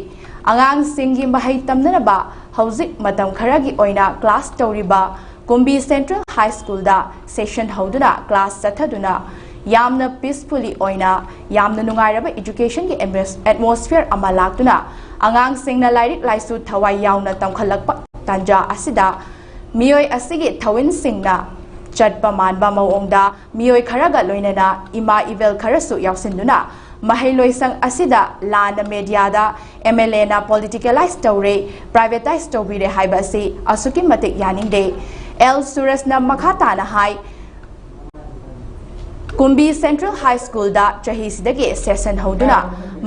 ꯑꯉꯥꯡꯁꯤꯡꯒꯤ ꯃꯍꯩ ꯇꯝꯅꯅꯕ ꯍꯧꯖꯤꯛ ꯃꯇꯝ ꯈꯔꯒꯤ ꯑꯣꯏꯅ class ꯇꯧꯔꯤꯕ ꯀꯨꯝꯕꯤ Central High Schoolꯗ session ꯍꯧꯗꯨꯅ class ꯆꯠꯊꯗꯨꯅ ꯌꯥꯝꯅ peacefully ꯑꯣꯏꯅ ꯌꯥꯝꯅ ꯅꯨꯡꯉꯥꯏꯔꯕ educationꯒꯤ atmos-, atmosphere ꯑꯃ ꯂꯥꯛꯇꯨꯅ ꯑꯉꯥꯡꯁꯤꯡꯅ ꯂꯥꯏꯔꯤꯛ ꯂꯥꯏꯁꯨ ꯊꯋꯥꯏ ꯌꯥꯎꯅ ꯇꯝꯈꯠꯂꯛꯄ ꯇꯥꯟꯖꯥ ꯑꯁꯤꯗ ꯃꯤꯑꯣꯏ ꯑꯁꯤꯒꯤ ꯊꯧꯃꯤꯁꯤꯡꯅ ꯆꯠꯄ ꯃꯥꯟꯕ ꯃꯑꯣꯡꯗ ꯃꯤꯑꯣꯏ ꯈꯔꯒ ꯂꯣꯏꯅꯅ ꯏꯃꯥ ꯏꯕꯦꯜ ꯈꯔꯁꯨ ꯌꯥꯎꯁꯤꯟꯗꯨꯅ ꯃꯍꯩꯂꯣꯏꯁꯪ ꯑꯁꯤꯗ ꯂꯥꯟꯅ mediaꯗ MLAꯅ politicalize ꯇꯧꯔꯦ, privatise ꯇꯧꯕꯤꯔꯦ ꯍꯥꯏꯕ ꯑꯁꯤ ꯑꯁꯨꯛꯀꯤ ꯃꯇꯤꯛ ꯌꯥꯅꯤꯡꯗꯦ꯫ ꯑꯦꯜ ꯁꯨꯔꯖꯅ ꯃꯈꯥ ꯇꯥꯅ ꯍꯥꯏ, ꯀꯨꯝꯕꯤ Central High Schoolꯗ ꯆꯍꯤꯁꯤꯗꯒꯤ session ꯍꯧꯗꯨꯅ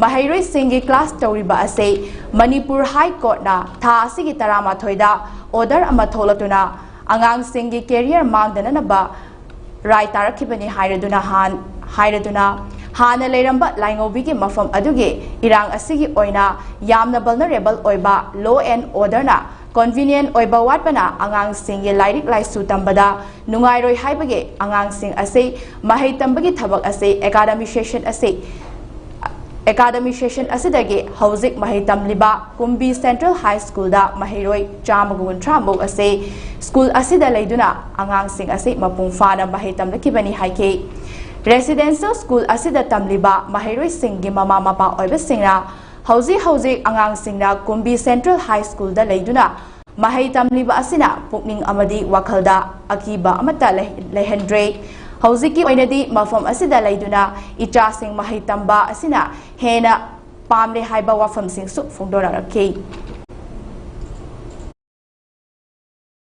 ꯃꯍꯩꯔꯣꯏꯁꯤꯡꯒꯤ class ꯇꯧꯔꯤꯕ ꯑꯁꯤ ꯃꯅꯤꯄꯨꯔ High Courtꯅ ꯊꯥ ꯑꯁꯤꯒꯤ ꯇꯔꯥꯃꯥꯊꯣꯏꯗ order ꯑꯃ ꯊꯣꯛꯂꯛꯇꯨꯅ ꯑꯉꯥꯡꯁꯤꯡꯒꯤ career ꯃꯥꯡꯗꯅꯅꯕ ꯔꯥꯏ ꯇꯥꯔꯛꯈꯤꯕꯅꯤ ꯍꯥꯏꯔꯗꯨꯅ ꯍꯥꯟ-, ꯍꯥꯏꯔꯗꯨꯅ ꯍꯥꯟꯅ ꯂꯩꯔꯝꯕ ꯂꯥꯏꯉꯧꯕꯤꯒꯤ ꯃꯐꯝ ꯑꯗꯨꯒꯤ ꯏꯔꯥꯡ ꯑꯁꯤꯒꯤ ꯑꯣꯏꯅ ꯌꯥꯝꯅ vulnerable ꯑꯣꯏꯕ law and orderꯅ convenient ꯑꯣꯏꯕ ꯋꯥꯠꯄꯅ ꯑꯉꯥꯡꯁꯤꯡꯒꯤ ꯂꯥꯏꯔꯤꯛ ꯂꯥꯏꯁꯨ ꯇꯝꯕꯗ ꯅꯨꯡꯉꯥꯏꯔꯣꯏ ꯍꯥꯏꯕꯒꯤ ꯑꯉꯥꯡꯁꯤꯡ ꯑꯁꯤ ꯃꯍꯩ ꯇꯝꯕꯒꯤ ꯊꯕꯛ ꯑꯁꯤ academic session ꯑꯁꯤ, academic session ꯑꯁꯤꯗꯒꯤ ꯍꯧꯖꯤꯛ ꯃꯍꯩ ꯇꯝꯂꯤꯕ ꯀꯨꯝꯕꯤ Central High Schoolꯗ ꯃꯍꯩꯔꯣꯏ ꯆꯥꯝꯃꯒ ꯀꯨꯟꯊ꯭ꯔꯥ ꯃꯨꯛ ꯑꯁꯤ school ꯑꯁꯤꯗ ꯂꯩꯗꯨꯅ ꯑꯉꯥꯡꯁꯤꯡ ꯑꯁꯤ ꯃꯄꯨꯡ ꯐꯥꯅ ꯃꯍꯩ ꯇꯝꯂꯛꯈꯤꯕꯅꯤ ꯍꯥꯏꯈꯤ꯫ Residential school ꯑꯁꯤꯗ ꯇꯝꯂꯤꯕ ꯃꯍꯩꯔꯣꯏꯁꯤꯡꯒꯤ ꯃꯃꯥ ꯃꯄꯥ ꯑꯣꯏꯕꯁꯤꯡꯅ ꯍꯧꯖꯤꯛ ꯍꯧꯖꯤꯛ ꯑꯉꯥꯡꯁꯤꯡꯅ ꯀꯨꯝꯕꯤ Central High Schoolꯗ ꯂꯩꯗꯨꯅ ꯃꯍꯩ ꯇꯝꯂꯤꯕ ꯑꯁꯤꯅ ꯄꯨꯛꯅꯤꯡ ꯑꯃꯗꯤ ꯋꯥꯈꯜꯗ ꯑꯀꯤꯕ ꯑꯃꯠꯇ ꯂꯩ-, ꯂꯩꯍꯟꯗ꯭ꯔꯦ꯫ ꯍꯧꯖꯤꯛꯀꯤ ꯑꯣꯏꯅꯗꯤ ꯃꯐꯝ ꯑꯁꯤꯗ ꯂꯩꯗꯨꯅ ꯏꯆꯥꯁꯤꯡ ꯃꯍꯩ ꯇꯝꯕ ꯑꯁꯤꯅ ꯍꯦꯟꯅ ꯄꯥꯝꯂꯦ ꯍꯥꯏꯕ ꯋꯥꯐꯝꯁꯤꯡꯁꯨ ꯐꯣꯡꯗꯣꯔꯛꯈꯤ꯫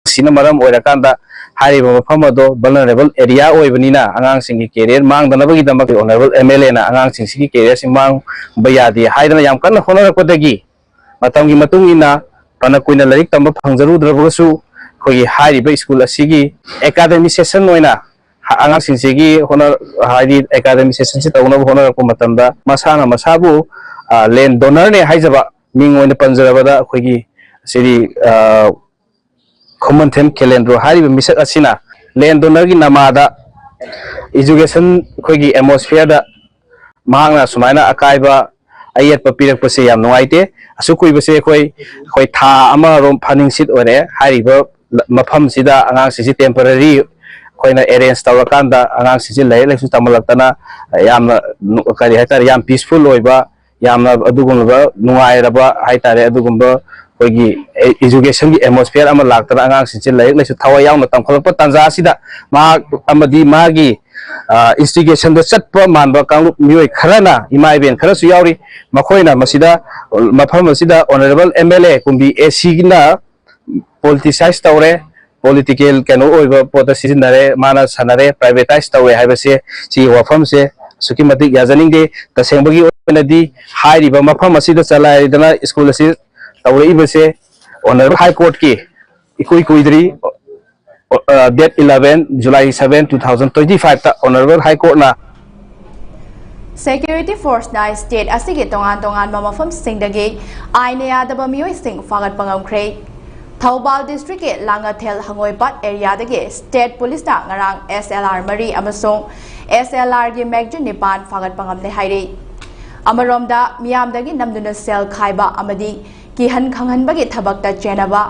ꯁꯤꯅ ꯃꯔꯝ ꯑꯣꯏꯔꯀꯥꯟꯗ ꯍꯥꯏꯔꯤꯕ ꯃꯐꯝ ꯑꯗꯣ vulnerable area ꯑꯣꯏꯕꯅꯤꯅ ꯑꯉꯥꯡꯁꯤꯡꯒꯤ career ꯃꯥꯡꯗꯅꯕꯒꯤꯗꯃꯛ Honourable MLAꯅ ꯑꯉꯥꯡꯁꯤꯡꯁꯤꯒꯤ careerꯁꯤ ꯃꯥꯡꯕ ꯌꯥꯗꯦ ꯍꯥꯏꯗꯅ ꯌꯥꯝ ꯀꯟꯅ ꯍꯣꯠꯅꯔꯛꯄꯗꯒꯤ ꯃꯇꯝꯒꯤ ꯃꯇꯨꯡ ꯏꯟꯅ ꯐꯅ ꯀꯨꯏꯅ ꯂꯥꯏꯔꯤꯛ ꯇꯝꯕ ꯐꯪꯖꯔꯨꯗ꯭ꯔꯕꯒꯁꯨ ꯑꯩꯈꯣꯏꯒꯤ ꯍꯥꯏꯔꯤꯕ school ꯑꯁꯤꯒꯤ academy session ꯑꯣꯏꯅ ꯑꯉꯥꯡꯁꯤꯡꯁꯤꯒꯤ ꯍꯣꯠꯅ-, ꯍꯥꯏꯗꯤ academy sessionꯁꯤ ꯇꯧꯅꯕ ꯍꯣꯠꯅꯔꯛꯄ ꯃꯇꯝꯗ ꯃꯁꯥꯅ ꯃꯁꯥꯕꯨ, ꯑ, land donorꯅꯦ ꯍꯥꯏꯖꯕ ꯃꯤꯡ ꯑꯣꯏꯅ ꯄꯟꯖꯔꯕꯗ ꯑꯩꯈꯣꯏꯒꯤ ꯁꯤꯗꯤ, ꯑ, ꯈꯨꯃꯟꯊꯦꯝ ꯈꯦꯂꯦꯟꯗ꯭ꯔꯣ ꯍꯥꯏꯔꯤꯕ ꯃꯤꯁꯛ ꯑꯁꯤꯅ land donorꯒꯤ ꯅꯃꯥꯗ education ꯑꯩꯈꯣꯏꯒꯤ atmosphereꯗ ꯃꯍꯥꯛꯅ ꯁꯨꯃꯥꯏꯅ ꯑꯀꯥꯏꯕ ꯑꯌꯦꯠꯄ ꯄꯤꯔꯛꯄꯁꯦ ꯌꯥꯝ ꯅꯨꯡꯉꯥꯏꯇꯦ꯫ ꯑꯁꯨꯛ ꯀꯨꯏꯕꯁꯦ ꯑꯩꯈꯣꯏ, ꯑꯩꯈꯣꯏ ꯊꯥ ꯑꯃꯔꯣꯝ ꯐꯥꯅꯤꯡꯁꯤꯠ ꯑꯣꯏꯔꯦ꯫ ꯍꯥꯏꯔꯤꯕ ꯃꯐꯝꯁꯤꯗ ꯑꯉꯥꯡꯁꯤꯡꯁꯤ temporary ꯑꯩꯈꯣꯏꯅ arrange ꯇꯧꯔꯀꯥꯟꯗ ꯑꯉꯥꯡꯁꯤꯡꯁꯤ ꯂꯥꯏꯔꯤꯛ ꯂꯥꯏꯁꯨ ꯇꯝꯍꯜꯂꯛꯇꯅ ꯌꯥꯝꯅ ꯅꯨ-, ꯀꯔꯤ ꯍꯥꯏꯇꯥꯔꯦ, ꯌꯥꯝ peaceful ꯑꯣꯏꯕ, ꯌꯥꯝꯅ ꯑꯗꯨꯒꯨꯝꯂꯕ ꯅꯨꯡꯉꯥꯏꯔꯕ ꯍꯥꯏꯇꯥꯔꯦ, ꯑꯗꯨꯒꯨꯝꯕ ꯑꯩꯈꯣꯏꯒꯤ educationꯒꯤ atmosphere ꯑꯃ ꯂꯥꯛꯇꯅ ꯑꯉꯥꯡꯁꯤꯡꯁꯤ ꯂꯥꯏꯔꯤꯛ ꯂꯥꯏꯁꯨ ꯊꯋꯥꯏ ꯌꯥꯎꯅ ꯇꯝꯈꯠꯂꯛꯄ ꯇꯥꯟꯖꯥ ꯑꯁꯤꯗ ꯃꯍꯥꯛ ꯑꯃꯗꯤ ꯃꯥꯒꯤ, ꯑ, instigationꯗ ꯆꯠꯄ ꯃꯥꯟꯕ ꯀꯥꯡꯂꯨꯞ ꯃꯤꯑꯣꯏ ꯈꯔꯅ, ꯏꯃꯥ ꯏꯕꯦꯟ ꯈꯔꯁꯨ ꯌꯥꯎꯔꯤ, ꯃꯈꯣꯏꯅ ꯃꯁꯤꯗ, ꯃꯐꯝ ꯑꯁꯤꯗ Honourable MLA ꯀꯨꯝꯕꯤ ACꯅ politicize ꯇꯧꯔꯦ, political ꯀꯩꯅꯣ ꯑꯣꯏꯕ ꯄꯣꯠꯇ ꯁꯤꯖꯤꯟꯅꯔꯦ, ꯃꯥꯅ ꯁꯥꯟꯅꯔꯦ, privatise ꯇꯧꯔꯦ ꯍꯥꯏꯕꯁꯦ, ꯁꯤꯒꯤ ꯋꯥꯐꯝꯁꯦ ꯑꯁꯨꯛꯀꯤ ꯃꯇꯤꯛ ꯌꯥꯖꯅꯤꯡꯗꯦ꯫ ꯇꯁꯦꯡꯕꯒꯤ ꯑꯣꯏꯅꯗꯤ ꯍꯥꯏꯔꯤꯕ ꯃꯐꯝ ꯑꯁꯤꯗ ꯆꯂꯥꯏꯗꯅ school ꯑꯁꯤ ꯇꯧꯔꯛꯏꯕꯁꯦ Honourable High Courtꯀꯤ ꯏꯀꯨꯏ ꯀꯨꯏꯗ꯭ꯔꯤ, ꯑ, date eleven July seven two thousand twenty fiveꯇ Honourable High Courtꯅ Security forceꯅ state ꯑꯁꯤꯒꯤ ꯇꯣꯉꯥꯟ ꯇꯣꯉꯥꯟꯕ ꯃꯐꯝꯁꯤꯡꯗꯒꯤ ꯑꯥꯏꯟꯅ ꯌꯥꯗꯕ ꯃꯤꯑꯣꯏꯁꯤꯡ ꯐꯥꯒꯠꯄ ꯉꯝꯈ꯭ꯔꯦ꯫ ꯊꯧꯕꯥꯜ districtꯀꯤ ꯂꯥꯡꯉꯊꯦꯜ ꯍꯪꯉꯣꯏꯄꯥꯠ areaꯗꯒꯤ state policeꯅ ꯉꯔꯥꯡ SLR ꯃꯔꯤ ꯑꯃꯁꯨꯡ SLRꯒꯤ magazine ꯅꯤꯄꯥꯟ ꯐꯥꯒꯠꯄ ꯉꯝꯂꯦ ꯍꯥꯏꯔꯤ꯫ ꯑꯃꯔꯣꯝꯗ, ꯃꯤꯌꯥꯝꯗꯒꯤ ꯅꯝꯗꯨꯅ ꯁꯦꯜ ꯈꯥꯏꯕ ꯑꯃꯗꯤ ꯀꯤꯍꯟ ꯈꯪꯍꯟꯕꯒꯤ ꯊꯕꯛꯇ ꯆꯦꯟꯅꯕ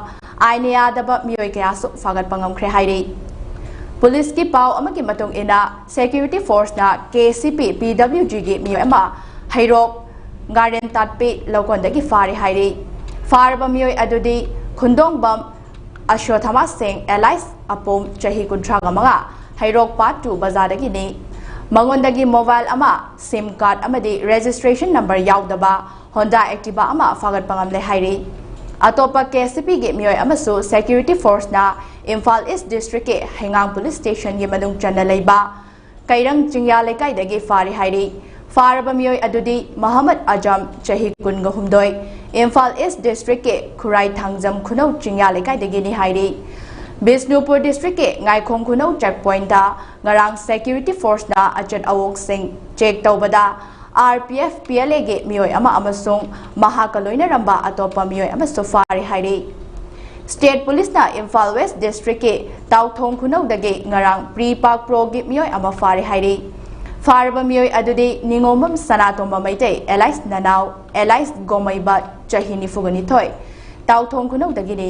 ꯑꯥꯏꯟꯅ ꯌꯥꯗꯕ ꯃꯤꯑꯣꯏ ꯀꯌꯥꯁꯨ ꯐꯥꯒꯠꯄ ꯉꯝꯈ꯭ꯔꯦ ꯍꯥꯏꯔꯤ꯫ ꯄꯨꯂꯤꯁꯀꯤ ꯄꯥꯎ ꯑꯃꯒꯤ ꯃꯇꯨꯡ ꯏꯟꯅ, ꯁꯦꯀ꯭ꯌꯨꯔꯤꯇꯤ ꯐꯣꯔꯁꯅ ꯀꯦ ꯁꯤ ꯄꯤ ꯄꯤ ꯗꯕ꯭ꯂꯤꯎ ꯖꯤꯒꯤ ꯃꯤꯑꯣꯏ ꯑꯃ ꯍꯩꯔꯣꯛ ꯉꯥꯔꯦꯟ ꯇꯥꯠꯄꯤ ꯂꯧꯀꯣꯟꯗꯒꯤ ꯐꯥꯔꯦ ꯍꯥꯏꯔꯤ꯫ ꯐꯥꯔꯕ ꯃꯤꯑꯣꯏ ꯑꯗꯨꯗꯤ ꯈꯨꯟꯗꯣꯡꯕꯝ ꯑꯁ꯭ꯋꯊꯥꯃꯥ ꯁꯤꯡ, alias ꯑꯄꯣꯝ, ꯆꯍꯤ ꯀꯨꯟꯊ꯭ꯔꯥꯒ ꯃꯉꯥ, ꯍꯩꯔꯣꯛ ꯄꯥꯠ ꯇꯨ ꯕꯖꯥꯔꯗꯒꯤꯅꯤ꯫ ꯃꯉꯣꯟꯗꯒꯤ ꯃꯣꯕꯥꯏꯜ ꯑꯃ, ꯁꯤꯝ ꯀꯥꯔꯗ ꯑꯃꯗꯤ ꯔꯦꯖꯤꯁꯇ꯭ꯔꯦꯁꯟ ꯅꯝꯕꯔ ꯌꯥꯎꯗꯕ ꯍꯣꯟꯗꯥ ꯑꯦꯛꯇꯤꯚꯥ ꯑꯃ ꯐꯥꯒꯠꯄ ꯉꯝꯂꯦ ꯍꯥꯏꯔꯤ꯫ ꯑꯇꯣꯞꯄ ꯀꯦ ꯁꯤ ꯄꯤꯒꯤ ꯃꯤꯑꯣꯏ ꯑꯃꯁꯨ ꯁꯦꯀ꯭ꯌꯨꯔꯤꯇꯤ ꯐꯣꯔꯁꯅ ꯏꯝꯐꯥꯜ ꯏꯁ ꯗꯤꯁꯇ꯭ꯔꯤꯛꯀꯤ ꯍꯩꯉꯥꯡ ꯄꯨꯂꯤꯁ ꯁ꯭ꯇꯦꯁꯟꯒꯤ ꯃꯅꯨꯡ ꯆꯟꯅ ꯂꯩꯕ ꯀꯩꯔꯪ ꯆꯤꯡꯌꯥ ꯂꯩꯀꯥꯏꯗꯒꯤ ꯐꯥꯔꯤ ꯍꯥꯏꯔꯤ꯫ ꯐꯥꯔꯕ ꯃꯤꯑꯣꯏ ꯑꯗꯨꯗꯤ ꯃꯍꯃꯗ ꯑꯖꯝ, ꯆꯍꯤ ꯀꯨꯟꯒ ꯍꯨꯝꯗꯣꯏ, ꯏꯝꯐꯥꯜ ꯏꯁ ꯗꯤꯁꯇ꯭ꯔꯤꯛꯀꯤ ꯈꯨꯔꯥꯏ ꯊꯥꯡꯖꯝ ꯈꯨꯅꯧ ꯆꯤꯡꯌꯥ ꯂꯩꯀꯥꯏꯗꯒꯤꯅꯤ ꯍꯥꯏꯔꯤ꯫ ꯕꯤꯁꯅꯨꯄꯨꯔ ꯗꯤꯁꯇ꯭ꯔꯤꯛꯀꯤ ꯉꯥꯏꯈꯣꯡ ꯈꯨꯅꯧ ꯆꯦꯛ ꯄꯣꯏꯟꯠꯇ ꯉꯔꯥꯡ ꯁꯦꯀ꯭ꯌꯨꯔꯤꯇꯤ ꯐꯣꯔꯁꯅ ꯑꯆꯠ ꯑꯋꯣꯛꯁꯤꯡ ꯆꯦꯛ ꯇꯧꯕꯗ R P F, P L ꯑꯦꯒꯤ ꯃꯤꯑꯣꯏ ꯑꯃ ꯑꯃꯁꯨꯡ ꯃꯍꯥꯛꯀ ꯂꯣꯏꯅꯔꯝꯕ ꯑꯇꯣꯞꯄ ꯃꯤꯑꯣꯏ ꯑꯃꯁꯨ ꯐꯥꯔꯤ ꯍꯥꯏꯔꯤ꯫ ꯁ꯭ꯇꯦꯠ ꯄꯨꯂꯤꯁꯅ ꯏꯝꯐꯥꯜ ꯋꯦꯁ꯭ꯠ ꯗꯤꯁꯇ꯭ꯔꯤꯛꯀꯤ ꯇꯥꯎꯊꯣꯡ ꯈꯨꯅꯧꯗꯒꯤ ꯉꯔꯥꯡ ꯄ꯭ꯔꯤ ꯄꯥꯛ ꯄ꯭ꯔꯣꯒꯤ ꯃꯤꯑꯣꯏ ꯑꯃ ꯐꯥꯔꯤ ꯍꯥꯏꯔꯤ꯫ ꯐꯥꯔꯕ ꯃꯤꯑꯣꯏ ꯑꯗꯨꯗꯤ ꯅꯤꯉꯣꯝꯕꯝ ꯁꯅꯥꯇꯣꯝꯕ ꯃꯩꯇꯩ, alias ꯅꯅꯥꯎ, alias ꯒꯣꯃꯩꯕ, ꯆꯍꯤ ꯅꯤꯐꯨꯒ ꯅꯤꯊꯣꯏ, ꯇꯥꯎꯊꯣꯡ ꯈꯨꯅꯧꯗꯒꯤꯅꯤ꯫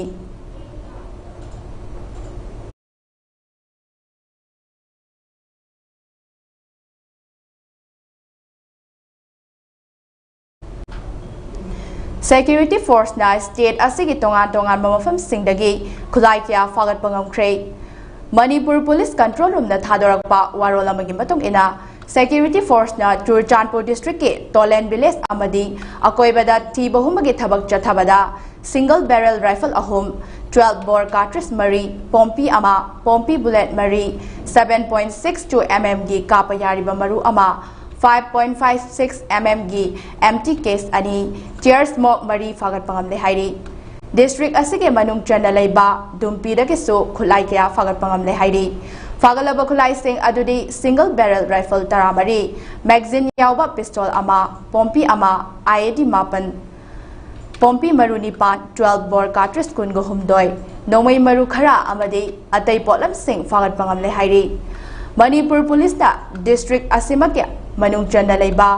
ꯁꯦꯀ꯭ꯌꯨꯔꯤꯇꯤ ꯐꯣꯔꯁꯅ ꯁ꯭ꯇꯦꯠ ꯑꯁꯤꯒꯤ ꯇꯣꯉꯥꯟ ꯇꯣꯉꯥꯟꯕ ꯃꯐꯝꯁꯤꯡꯗꯒꯤ ꯈꯨꯠꯂꯥꯏ ꯀꯌꯥ ꯐꯥꯒꯠꯄ ꯉꯝꯈ꯭ꯔꯦ꯫ ꯃꯅꯤꯄꯨꯔ ꯄꯨꯂꯤꯁ ꯀꯟꯇ꯭ꯔꯣꯜ ꯔꯨꯝꯅ ꯊꯥꯗꯣꯔꯛꯄ ꯋꯥꯔꯣꯜ ꯑꯃꯒꯤ ꯃꯇꯨꯡ ꯏꯟꯅ, ꯁꯦꯀ꯭ꯌꯨꯔꯤꯇꯤ ꯐꯣꯔꯁꯅ ꯆꯨꯔꯆꯥꯟꯄꯨꯔ ꯗꯤꯁꯇ꯭ꯔꯤꯛꯀꯤ ꯇꯣꯂꯦꯟ ꯚꯤꯂꯦꯖ ꯑꯃꯗꯤ ꯑꯀꯣꯏꯕꯗ ꯊꯤꯕ ꯍꯨꯝꯕꯒꯤ ꯊꯕꯛ ꯆꯠꯊꯕꯗ ꯁꯤꯡꯒꯜ ꯕꯦꯔꯦꯜ ꯔꯥꯏꯐꯜ ꯑꯍꯨꯝ, ꯇ꯭ꯋꯦꯜꯐ ꯕꯣꯔ ꯀꯥꯔꯇ꯭ꯔꯤꯖ ꯃꯔꯤ, ꯄꯣꯝꯄꯤ ꯑꯃ, ꯄꯣꯝꯄꯤ ꯕꯨꯂꯦꯠ ꯃꯔꯤ, seven point six two mm ꯒꯤ ꯀꯥꯞꯄ ꯌꯥꯔꯤꯕ ꯃꯔꯨ ꯑꯃ, five point five six mm ꯒꯤ ꯑꯦꯝꯇꯤ ꯀꯦꯁ ꯑꯅꯤ, ꯇꯤꯌꯔ ꯁ꯭ꯃꯣꯛ ꯃꯔꯤ ꯐꯥꯒꯠꯄ ꯉꯝꯂꯦ ꯍꯥꯏꯔꯤ꯫ ꯗꯤꯁꯇ꯭ꯔꯤꯛ ꯑꯁꯤꯒꯤ ꯃꯅꯨꯡ ꯆꯟꯅ ꯂꯩꯕ ꯗꯨꯝꯄꯤꯗꯒꯤꯁꯨ ꯈꯨꯠꯂꯥꯏ ꯀꯌꯥ ꯐꯥꯒꯠꯄ ꯉꯝꯂꯦ ꯍꯥꯏꯔꯤ꯫ ꯐꯥꯒꯠꯂꯕ ꯈꯨꯠꯂꯥꯏꯁꯤꯡ ꯑꯗꯨꯗꯤ ꯁꯤꯡꯒꯜ ꯕꯦꯔꯦꯜ ꯔꯥꯏꯐꯜ ꯇꯔꯥꯃꯔꯤ, ꯃꯦꯒꯖꯤꯟ ꯌꯥꯎꯕ ꯄꯤꯁꯇꯣꯜ ꯑꯃ, ꯄꯣꯝꯄꯤ ꯑꯃ, ꯑꯥꯏ ꯏ ꯗꯤ ꯃꯥꯄꯟ, ꯄꯣꯝꯄꯤ ꯃꯔꯨ ꯅꯤꯄꯥꯟ, ꯇ꯭ꯋꯦꯜꯐ ꯕꯣꯔ ꯀꯥꯔꯇ꯭ꯔꯤꯖ ꯀꯨꯟꯒ ꯍꯨꯝꯗꯣꯏ, ꯅꯣꯡꯃꯩ ꯃꯔꯨ ꯈꯔ ꯑꯃꯗꯤ ꯑꯇꯩ ꯄꯣꯠꯂꯝꯁꯤꯡ ꯐꯥꯒꯠꯄ ꯉꯝꯂꯦ ꯍꯥꯏꯔꯤ꯫ ꯃꯅꯤꯄꯨꯔ ꯄꯨꯂꯤꯁꯅ ꯗꯤꯁꯇ꯭ꯔꯤꯛ ꯑꯁꯤꯃꯛꯀꯤ ꯃꯅꯨꯡ ꯆꯟꯅ ꯂꯩꯕ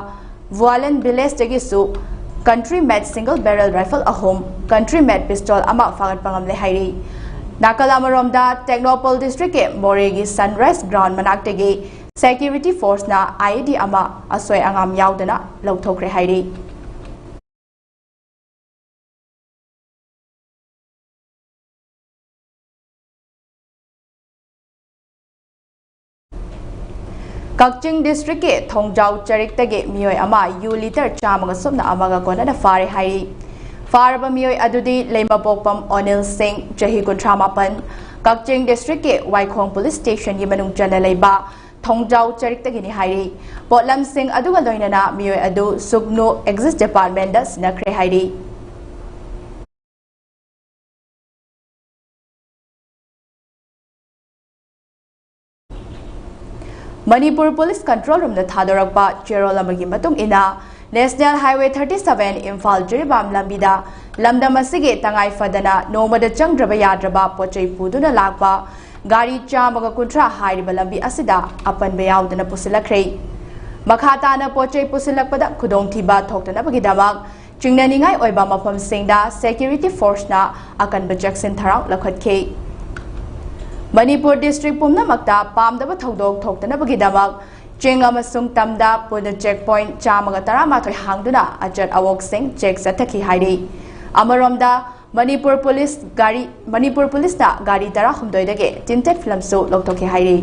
ꯚꯨꯑꯥꯂꯦꯟ ꯚꯤꯂꯦꯖꯇꯒꯤꯁꯨ ꯀꯟꯇ꯭ꯔꯤ ꯃꯦꯗ ꯁꯤꯡꯒꯜ ꯕꯦꯔꯦꯜ ꯔꯥꯏꯐꯜ ꯑꯍꯨꯝ, ꯀꯟꯇ꯭ꯔꯤ ꯃꯦꯗ ꯄꯤꯁꯇꯣꯜ ꯑꯃ ꯐꯥꯒꯠꯄ ꯉꯝꯂꯦ ꯍꯥꯏꯔꯤ꯫ ꯅꯥꯀꯜ ꯑꯃꯔꯣꯝꯗ, ꯇꯦꯡꯅꯧꯄꯜ ꯗꯤꯁꯇ꯭ꯔꯤꯛꯀꯤ ꯃꯣꯔꯦꯒꯤ ꯁꯟꯔꯥꯏꯖ ꯒ꯭ꯔꯥꯎꯟ ꯃꯅꯥꯛꯇꯒꯤ ꯁꯦꯀ꯭ꯌꯨꯔꯤꯇꯤ ꯐꯣꯔꯁꯅ ꯑꯥꯏ ꯏ ꯗꯤ ꯑꯃ ꯑꯁꯣꯏ ꯑꯉꯥꯝ ꯌꯥꯎꯗꯅ ꯂꯧꯊꯣꯛꯈ꯭ꯔꯦ ꯍꯥꯏꯔꯤ꯫ ꯀꯛꯆꯤꯡ ꯗꯤꯁꯇ꯭ꯔꯤꯛꯀꯤ ꯊꯣꯡꯖꯥꯎ ꯆꯔꯤꯛꯇꯒꯤ ꯃꯤꯑꯣꯏ ꯑꯃ ꯌꯨ ꯂꯤꯇꯔ ꯆꯥꯝꯃꯒ ꯁꯨꯞꯅ ꯑꯃꯒ ꯀꯣꯟꯅꯅ ꯐꯥꯔꯦ ꯍꯥꯏꯔꯤ꯫ ꯐꯥꯔꯕ ꯃꯤꯑꯣꯏ ꯑꯗꯨꯗꯤ ꯂꯩꯃꯄꯣꯛꯄꯝ ꯑꯣꯅꯤꯜ ꯁꯤꯡ, ꯆꯍꯤ ꯀꯨꯟꯊ꯭ꯔꯥ ꯃꯥꯄꯟ, ꯀꯛꯆꯤꯡ ꯗꯤꯁꯇ꯭ꯔꯤꯛꯀꯤ ꯋꯥꯏꯈꯣꯡ ꯄꯨꯂꯤꯁ ꯁ꯭ꯇꯦꯁꯟꯒꯤ ꯃꯅꯨꯡ ꯆꯟꯅ ꯂꯩꯕ ꯊꯣꯡꯖꯥꯎ ꯆꯔꯤꯛꯇꯒꯤꯅꯤ ꯍꯥꯏꯔꯤ꯫ ꯄꯣꯠꯂꯝꯁꯤꯡ ꯑꯗꯨꯒ ꯂꯣꯏꯅꯅ ꯃꯤꯑꯣꯏ ꯑꯗꯨ ꯁꯨꯒꯅꯨ ꯑꯦꯛꯁꯤꯁ ꯗꯤꯄꯥꯔꯠꯃꯦꯟꯗ ꯁꯤꯟꯅꯈ꯭ꯔꯦ ꯍꯥꯏꯔꯤ꯫ ꯃꯅꯤꯄꯨꯔ ꯄꯨꯂꯤꯁ ꯀꯟꯇ꯭ꯔꯣꯜ ꯔꯨꯝꯗ ꯊꯥꯗꯣꯔꯛꯄ ꯆꯦꯔꯣꯜ ꯑꯃꯒꯤ ꯃꯇꯨꯡ ꯏꯟꯅ, national highway thirty seven Imphal Jiribam ꯂꯝꯕꯤꯗ ꯂꯝꯗꯝ ꯑꯁꯤꯒꯤ ꯇꯉꯥꯏ ꯐꯗꯅ ꯅꯣꯡꯃꯗ ꯆꯪꯗ꯭ꯔꯕ ꯌꯥꯗ꯭ꯔꯕ ꯄꯣꯠꯆꯩ ꯄꯨꯗꯨꯅ ꯂꯥꯛꯄ ꯒꯥꯔꯤ ꯆꯥꯝꯃꯒ ꯀꯨꯟꯊ꯭ꯔꯥ ꯍꯥꯏꯔꯤꯕ ꯂꯝꯕꯤ ꯑꯁꯤꯗ ꯑꯄꯟꯕ ꯌꯥꯎꯗꯅ ꯄꯨꯁꯤꯜꯂꯛꯈ꯭ꯔꯦ꯫ ꯃꯈꯥ ꯇꯥꯅ ꯄꯣꯠꯆꯩ ꯄꯨꯁꯤꯜꯂꯛꯄꯗ ꯈꯨꯗꯣꯡꯊꯤꯕ ꯊꯣꯛꯇꯅꯕꯒꯤꯗꯃꯛ ꯆꯤꯡꯅꯅꯤꯡꯉꯥꯏ ꯑꯣꯏꯕ ꯃꯐꯝꯁꯤꯡꯗ ꯁꯦꯀ꯭ꯌꯨꯔꯤꯇꯤ ꯐꯣꯔꯁꯅ ꯑꯀꯟꯕ ꯆꯦꯛꯁꯤꯟ ꯊꯧꯔꯥꯡ ꯂꯧꯈꯠꯈꯤ꯫ ꯃꯅꯤꯄꯨꯔ ꯗꯤꯁꯇ꯭ꯔꯤꯛ ꯄꯨꯝꯅꯃꯛꯇ ꯄꯥꯝꯗꯕ ꯊꯧꯗꯣꯛ ꯊꯣꯛꯇꯅꯕꯒꯤꯗꯃꯛ ꯆꯤꯡ ꯑꯃꯁꯨꯡ ꯇꯝꯗ ꯄꯨꯟꯅ ꯆꯦꯛ ꯄꯣꯏꯟꯠ ꯆꯥꯝꯃꯒ ꯇꯔꯥꯃꯥꯊꯣꯏ ꯍꯥꯡꯗꯨꯅ ꯑꯆꯠ ꯑꯋꯣꯛꯁꯤꯡ ꯆꯦꯛ ꯆꯠꯊꯈꯤ ꯍꯥꯏꯔꯤ꯫ ꯑꯃꯔꯣꯝꯗ, ꯃꯅꯤꯄꯨꯔ ꯄꯨꯂꯤꯁ ꯒꯥꯔꯤ, ꯃꯅꯤꯄꯨꯔ ꯄꯨꯂꯤꯁꯅ ꯒꯥꯔꯤ ꯇꯔꯥꯍꯨꯝꯗꯣꯏꯗꯒꯤ ꯇꯤꯟꯇꯦꯠ ꯐꯤꯂꯝꯁꯨ ꯂꯧꯊꯣꯛꯈꯤ ꯍꯥꯏꯔꯤ꯫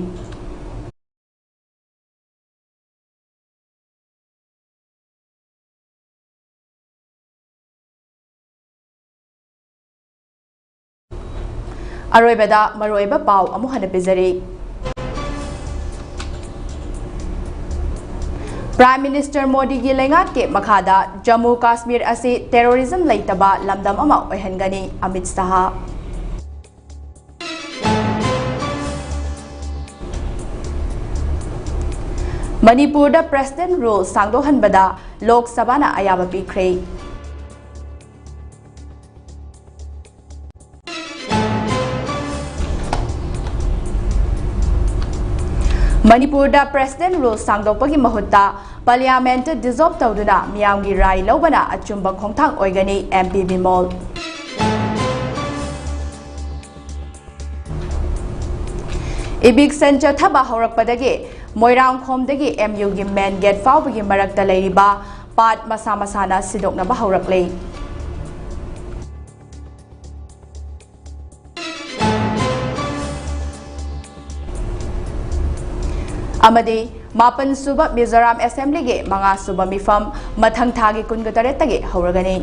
ꯑꯔꯣꯏꯕꯗ ꯃꯔꯨꯑꯣꯏꯕ ꯄꯥꯎ ꯑꯃꯨꯛ ꯍꯟꯅ ꯄꯤꯖꯔꯤ꯫ ꯄ꯭ꯔꯥꯏꯝ ꯃꯤꯅꯤꯁꯇꯔ ꯃꯣꯗꯤꯒꯤ ꯂꯩꯉꯥꯛꯀꯤ ꯃꯈꯥꯗ ꯖꯝꯃꯨ ꯀꯥꯁꯃꯤꯔ ꯑꯁꯤ ꯇꯦꯔꯣꯔꯤꯖꯝ ꯂꯩꯇꯕ ꯂꯝꯗꯝ ꯑꯃ ꯑꯣꯏꯍꯟꯒꯅꯤ, ꯑꯃꯤꯠ ꯁꯥꯍ꯫ ꯃꯅꯤꯄꯨꯔꯗ ꯄ꯭ꯔꯦꯁꯤꯗꯦꯟꯠ ꯔꯨꯜ ꯁꯥꯡꯗꯣꯛꯍꯟꯕꯗ ꯂꯣꯛ ꯁꯚꯥꯅ ꯑꯌꯥꯕ ꯄꯤꯈ꯭ꯔꯦ꯫ ꯃꯅꯤꯄꯨꯔꯗ ꯄ꯭ꯔꯦꯁꯤꯗꯦꯟꯠ ꯔꯨꯜ ꯁꯥꯡꯗꯣꯛꯄꯒꯤ ꯃꯍꯨꯠꯇ ꯄꯥꯔꯂꯤꯌꯥꯃꯦꯟꯠ ꯗꯤꯖꯣꯜꯕ ꯇꯧꯗꯨꯅ ꯃꯤꯌꯥꯝꯒꯤ ꯔꯥꯏ ꯂꯧꯕꯅ ꯑꯆꯨꯝꯕ ꯈꯣꯡꯊꯥꯡ ꯑꯣꯏꯒꯅꯤ, ꯑꯦꯝ ꯄꯤ ꯕꯤꯃꯣꯜ꯫ Eviction ꯆꯠꯊꯕ ꯍꯧꯔꯛꯄꯗꯒꯤ ꯃꯣꯏꯔꯥꯡꯈꯣꯝꯗꯒꯤ ꯑꯦꯝ ꯌꯨꯒꯤ ꯃꯦꯟ ꯒꯦꯠ ꯐꯥꯎꯕꯒꯤ ꯃꯔꯛꯇ ꯂꯩꯔꯤꯕ ꯄꯥꯠ ꯃꯁꯥ ꯃꯁꯥꯅ ꯁꯤꯗꯣꯛꯅꯕ ꯍꯧꯔꯛꯂꯦ꯫ ꯑꯃꯗꯤ ꯃꯥꯄꯟ ꯁꯨꯕ ꯃꯤꯖꯣꯔꯥꯝ ꯑꯦꯁꯦꯝꯕ꯭ꯂꯤꯒꯤ ꯃꯉꯥ ꯁꯨꯕ ꯃꯤꯐꯝ ꯃꯊꯪ ꯊꯥꯒꯤ ꯀꯨꯟꯒ ꯇꯔꯦꯠꯇꯒꯤ ꯍꯧꯔꯒꯅꯤ꯫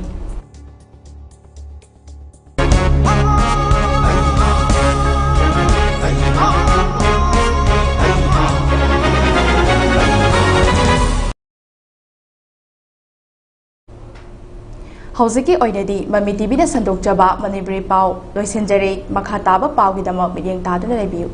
ꯍꯧꯖꯤꯛꯀꯤ ꯑꯣꯏꯅꯗꯤ ꯃꯃꯤ ꯇꯤꯚꯤꯗ ꯁꯟꯗꯣꯛꯆꯕ ꯃꯅꯤꯄꯨꯔꯤ ꯄꯥꯎ ꯂꯣꯏꯁꯤꯟꯖꯔꯦ꯫ ꯃꯈꯥ ꯇꯥꯕ ꯄꯥꯎꯒꯤꯗꯃꯛ ꯃꯤꯠꯌꯦꯡ ꯇꯥꯗꯨꯅ ꯂꯩꯕꯤꯌꯨ꯫